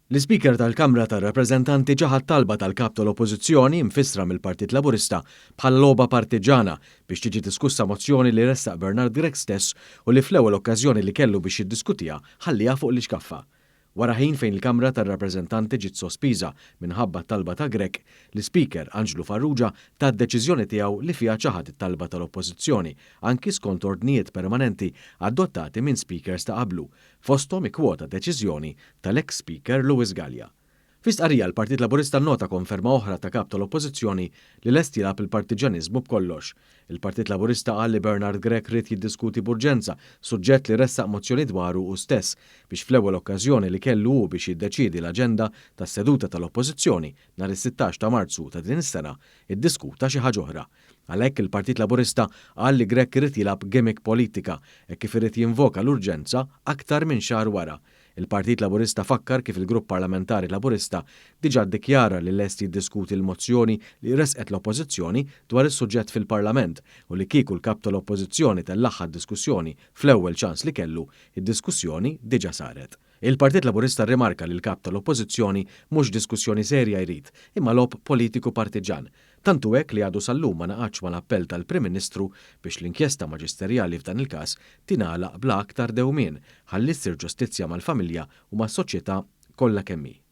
L-Ispeaker tal-Kamra tar-Rappreżentanti ċaħad talba tal-Kap tal-Oppożizzjoni, mfissra mill-Partit Laburista bħala logħba partiġġana, biex tiġi diskussa mozzjoni li ressaq Bernard Grech stess u li fl-ewwel okkażjoni li kellu biex jiddiskutiha ħalliha fuq l-ixkaffa. Wara ħin fejn il-Kamra tar-Rappreżentanti ġiet sospiża minħabba t-talba ta' Grech, l-Ispeaker Anġlu Farrugia ta d-deċiżjoni tiegħu li fiha ċaħad it-talba tal-Oppożizzjoni anki skont ordnijiet permanenti adottati minn Speakers ta' qablu, fosthom ikkwota deċiżjoni tal-eks Speaker Louis Galea. Fi stqarrija l-Partit Laburista nnota konferma oħra ta' Kap tal-Oppożizzjoni li lest jilgħab il-partiġġjaniżmu b'kollox. Il-Partit Laburista qal li Bernard Grech ried jiddiskuti b'urġenza suġġett li ressaq mozzjoni dwaru hu stess biex fl-ewwel okkażjoni li kellu hu biex jiddeċiedi l-aġenda tas-seduta tal-Oppożizzjoni nhar is-16 ta' Marzu ta' din is-sena iddiskuta xi ħaġa oħra. Għalhekk il-Partit Laburista qal li Grech irid jilgħab gimmick politika hekk kif irid jinvoka l-urġenza aktar minn xahar wara. Il-Partit Laburista fakkar kif il-Grupp Parlamentari Laburista diġà ddikjara li lest jiddiskuti l-mozzjoni li ressqet l-Oppożizzjoni dwar is-suġġett fil-Parlament u li kieku l-Kap tal-Oppożizzjoni tellagħha d-diskussjoni fl-ewwel ċans li kellu, id-diskussjoni diġà saret. Il-Partit Laburista rrimarka li l-Kap tal-Oppożizzjoni mhux diskussjoni serja jrid, imma logħob politiku partiġġan. Tant hu hekk li għadu sal-lum ma ngħaqadx mal-appell tal-Prim Ministru biex l-inkjesta maġisterjali f'dan il-każ tingħalaq bla aktar dewmien ħalli ssir ġustizzja mal-familja u mas-soċjetà kollha kemm hi.